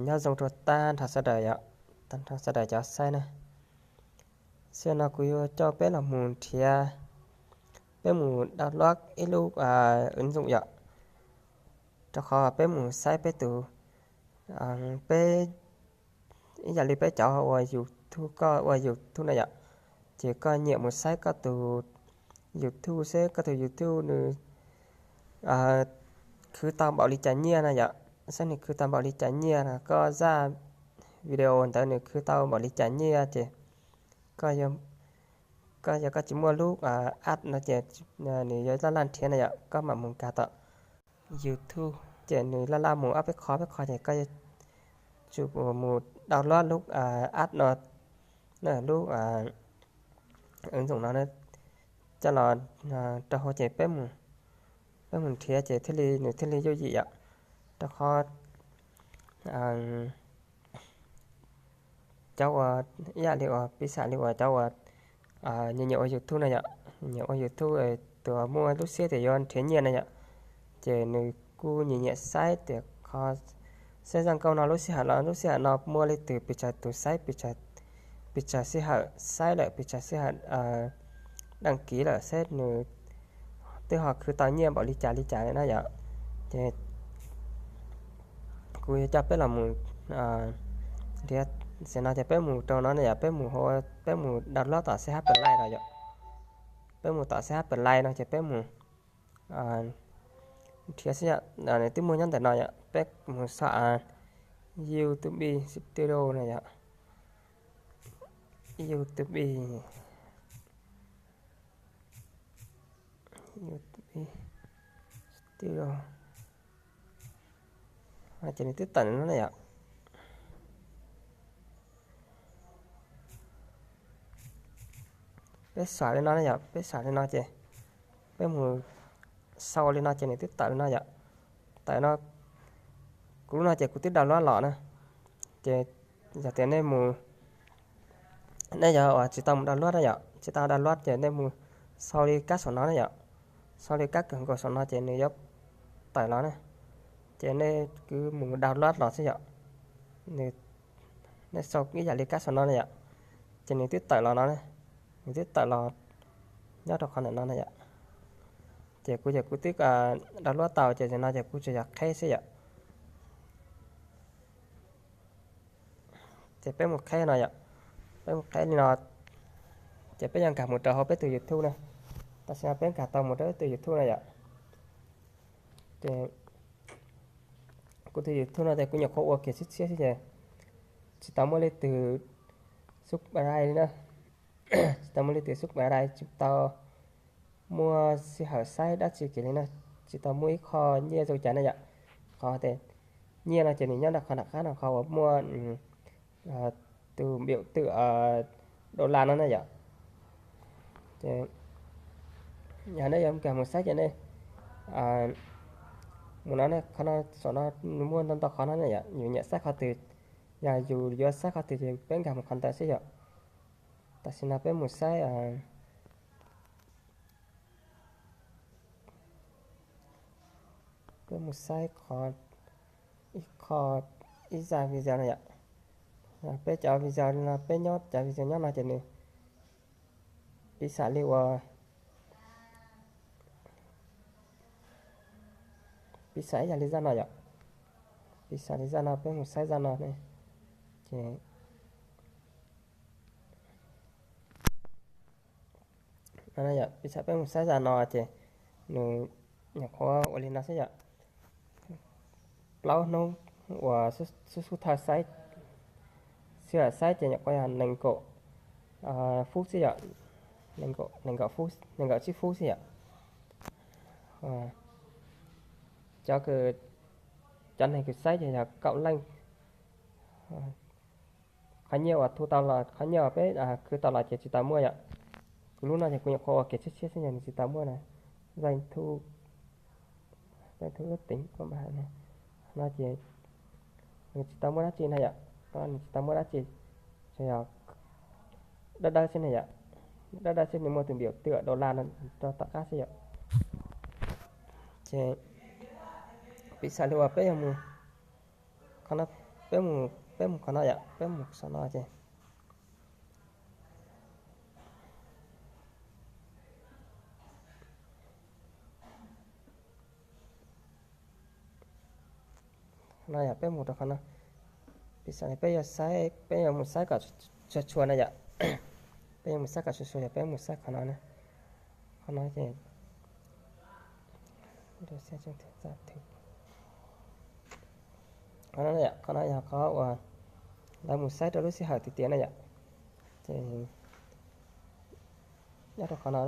Nyob zoo rau tag nrho sawv daws yom, tag nrho sawv daws cov saib na. Xyoo no kuv yuav coj peb los mus nrhiav, peb mus download ib lub ứng dụng yom, rau qhov peb mus saib peb tus, peb, ib yam li peb cov uas YouTube, koj ua YouTube na yom, ces koj nyiam mus saib koj tus YouTube seb koj tus YouTube nws khwv tau npaum li cas nyiaj na yom, saib nws khwv tau npaum li cas nyiaj no, koj zaj video ntawd nws khwv tau npaum li cas nyiaj ces koj, koj yog koj tsis muaj lub app no ces nws yuav laj laj nrhiav na yom, koj mam mus nkag tom YouTube ces nws laj laj mus ob peb qho peb qho ces koj yuav tsum mus download lub app no, lub ứng dụng no coj los rau hauv ces peb mus nrhiav ces thiaj li nws thiaj li yooj yim yom, rau qhov cov uas ib yam li uas piv xam li uas cov uas nyiam nyiam ua YouTube na yom, nyiam ua YouTube, tus muaj lub siab tias yuav nrhiav nyiaj na yom, ces nws kuj nyiam nyiam saib tias qhov seb zaj nkauj no lub sij hawm los lub sij hawm no muaj leej twg pes tsawg tus saib, pes tsawg sij hawm saib lawm, pes tsawg sij hawm đăng ký lawm, seb nws twb ho khwv tau nyiaj npaum li cas li cas lawm na yom. Ces kuv yuav coj peb los mus nrhiav, xav no ces peb mus rau no na yom, peb mus, peb mus download tom C H Play no yom. Peb mus tom C H Play no ces peb mus nrhiav xwb yom, nws twb muaj nyob ntawm no yom, peb mus sau YouTube Studio no yom, YouTube, YouTube Studio, ces nws twb tawm no na yom. Peb xav li no na yom, peb xav li no ces peb mus sau li no ces nws twb tawm li no yom. Tawm no, kuv lub no ces kuv twb download los na. Ces yog tias nej mus, nej yog uas tsis tau mus download na yom, tsis tau download ces nej mus sau li kab saum no na yom. Sau li kab kawg nkaus saum no ces nws yuav tawm los na. Ces nej kuj mus download los xwb yom. Nej sau ib yam li kab saum no na yom, ces nws twb tawm los no, nws twb tawm los nyob rau qhov ntawm no na yom. Ces kuv ces kuv twb download tau ces no ces kuv tsuas yog qheb xwb yom. Ces peb mus qheb no yom, peb mus qheb li no, ces peb yuav nkag mus rau hauv peb tus YouTube na. Tam sim no peb nkag tau mus rau peb tus YouTube na yom. Ces kuv tus YouTube no ces kuv nyuam qhuav ua kiag tshiab tshiab xwb ces tsis tau muaj leej twg subscribe li na. Tsis tau muaj leej twg subscribe, tsis tau muaj sij hawm saib dab tsi kiag li na. Tsis tau muaj ib qho nyiaj zoo cas na yom. Qhov tias nyiaj no ces nws nyob nram qhov nram qab no, qhov uas muaj tus npium twm dollar no na yom. Ces yog nej yuav nkag mus saib ces nej mus no ne, qhov no saum no nws muaj ntau ntau qhov no ne yom, yus nyiam saib qhov twg, yog yus yuav saib qhov twg ces peb nkag mus qhov ntawd xwb yom. Tam sim no peb mus saib, peb mus saib qhov, ib qho, ib zaj video no yom. Peb cov video no, peb nyob cov video nyob no ces nws piv xam li uas, piv xam ib yam li zaj no yom. Piv xam li zaj no, peb mus saib zaj no ne, ces piv xam peb mus saib zaj no ces nws nyuam qhuav ua li no xwb yom. Plaub hnub uas xub xub thawj saib, sij hawm saib ces nyuam qhuav yog nees nkaum fub xwb yom, nees nkaum, nees nkaum tsib fub xwb yom. Cov, cov neeg kws saib ces yog kaum leej. Qhov nyiaj uas thu tau los, qhov nyiaj uas peb khwv tau los ces tsis tau muaj yom. Kuv lub no ces kuv nyuam qhuav ua kiag tshiab tshiab xwb ces nws tsis tau muaj na. Zaj thu, zaj thu ub teev no ces Nws tsis tau muaj dab tsi na yom, nws tsis tau muaj dab tsi, tsuas yog dawb dawb xwb na yom, dawb dawb xwb, nws muaj tus npium twm dollar no rau tom qab xwb yom. Ces piv xam li uas peb yog mus qhov no, peb mus, peb mus qhov no yom, peb mus saum no ces no yog peb mus rau qhov no, piv xam li peb yuav saib, peb yuav mus saib kom tshua tshua na yom, peb yuav mus saib kom tshua tshua yog peb mus saib qhov no, qhov no ces qhov no yog qhov uas lawv mus saib rau lub sij hawm tiag tiag na yom. Ces nyob rau qhov no, qhov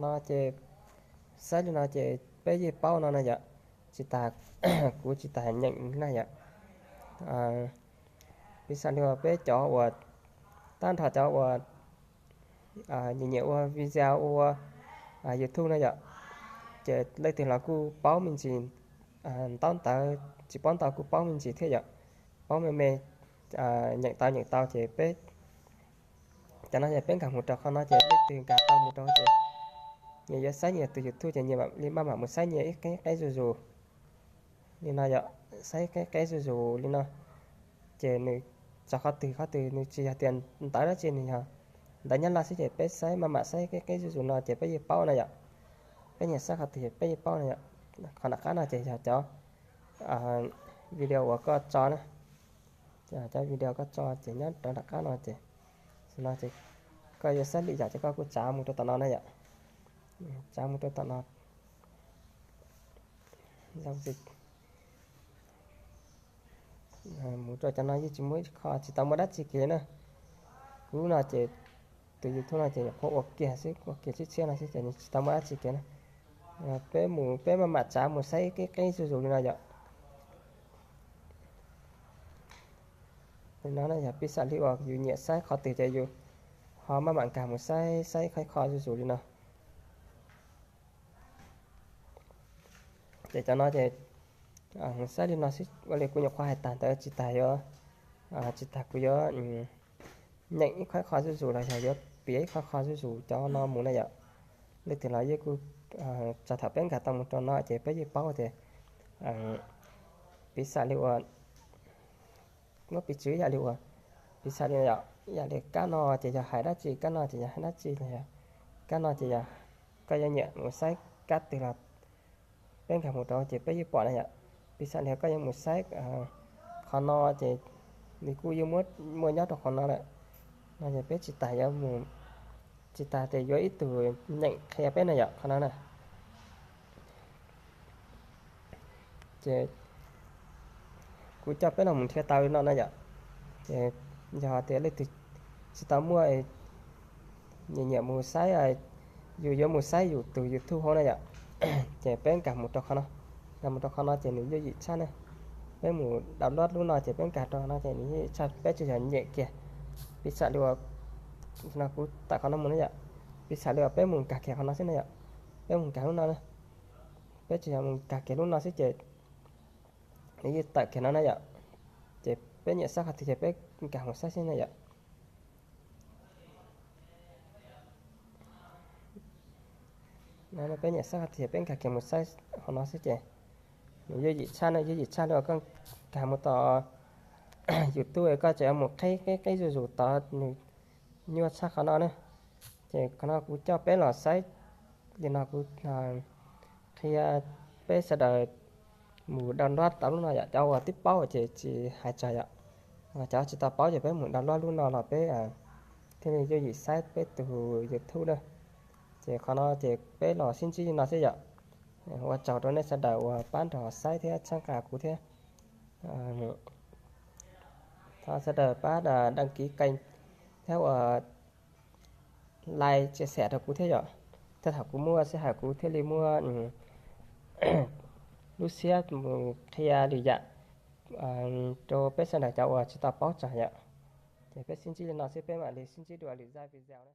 no ces saib li no ces peb yeej paub no na yom, tsis tas, kuv tsis tas nyeem na yom. Piv xam li uas peb cov uas, tab nrho cov uas nyiam nyiam ua video ua YouTube na yom, ces leej twg los kuj paub me ntsis, ntaub ntawv tsis paub ntau kuj paub me ntsis thiab yom, paub me me, nyeem tau nyeem tau ces peb, cov no ces peb nkag mus rau qhov no ces leej twg nkag tau mus rau ces nyias yuav saib nyias tus YouTube ces nyias li maj mam mus saib nyias ib qeb qeb zuj zus li no yom, saib qeb qeb zuj zus li no. Ces nws txog qhov twg qhov twg nws tsis yog tias ntawv dab tsi, nws yog ntawv Nyab Laj xwb ces peb saib maj mam saib qeb qeb zuj zus no ces peb yeej paub na yom. Peb nyiam saib qhov twg peb yeej paub na yom. Qhov nram qab no ces yog cov video uas koj tso na, cov video koj tso ces nyob rau nram qab no ces, no ces koj yuav saib li yam ces koj kuj tsav mus rau tom no na yom, tsav mus rau tom no. Mus rau cov no yeej tsis muaj ib qho, tsis tau muaj dab tsi kiag na. Kuv no ces tus YouTube no ces nyuam qhuav ua kiag xwb, ua kiag tshiab tshiab no xwb ces nws tsis tau muaj dab tsi kiag na. Peb mus peb maj mam tsav mus saib qeb qeb zuj zus li no yom. Li no na yog piv xam li uas yus nyiam saib qhov twg ces yus ho maj mam nkag mus saib saib qhov qhov zuj zus li no. Ces cov no ces saib li no xwb, ua li kuv nyuam qhuav hais tag ntawd tsis tas yuav, tsis tas kuv yuav nyeem ib qhov qhov zuj zus los yog yuav piav ib qhov qhov zuj zus cov no mus na yom. Leej twg los yeej kuj, txog thaum peb nkag tau mus rau no ces peb yeej paub tias, piv xam li uas, muab piv txwv yam li uas, piv xam li yam li kab no ces yog hais dab tsi, kab no ces yog hais dab tsi, kab no ces yog, koj yuav nyiam mus saib kab twg los peb nkag mus rau ces peb yeej pom na yom. Piv xam li koj yuav mus saib qhov no ces nws kuj yeej muaj nyob rau qhov no lawm. No ces peb tsis tas yuav mus, tsis tas tias yuav ib tug nyeem qhia peb na yom, qhov no na. Ces kuv coj peb los mus nrhiav tau li no na yom. Ces yog tias leej twg tsis tau muaj, nyiam nyiam mus saib, yus yuav mus saib yus tus YouTube hauv na yom, ces peb nkag mus rau qhov no. Nkag mus rau qhov no ces nws yooj yim tshaj na. Peb mus download lub no ces peb nkag rau no ces nws yooj yim tshaj, peb tsuas yog nyem kiag. Piv xam li uas, no kuv tawm qhov no mus na yom. Piv xam li uas peb mus nkag kiag qhov no xwb na yom. Peb mus nkag lub no na. Peb tsuas yog mus nkag kiag lub no xwb ces nws yeej tawm kiag no na yom. Ces peb nyiam saib qhov twg ces peb nkag mus saib xwb na yom. Peb nyiam saib qhov twg peb nkag kiag mus saib qhov no xwb ces nws yooj yim tshaj na, yooj yim tshaj li uas koj nkag mus tom YouTube koj tseem yuav mus qhib qhib qhib zuj zus tod, nws nyuaj tshaj qhov no na. Ces qhov no kuv coj peb los saib li no, kuv qhia peb sawv daws mus download tau lub no yom. Cov uas twb paub ces tsis hais tsawg yom, cov tsis tau paub ces peb mus download lub no los peb thiaj li yooj yim saib peb tus YouTube na. Ces qhov no ces peb los sib ntsib li no xwb yom. Ua tsaug rau nej sawv daws uas pab nrog saib thiab txhawb nqa kuv thiab. Thov sawv daws pab đăng ký kênh thiab uas like chia sẻ rau kuv thiab yom. Thiab thaum kuv muaj sij hawm kuv thiaj li muaj lub siab mus qhia lwm yam rau peb sawv daws cov uas tsis tau paub tsawg yom. Ces peb sib ntsib li no xwb, peb mam li sib ntsib dua lwm zaj video na.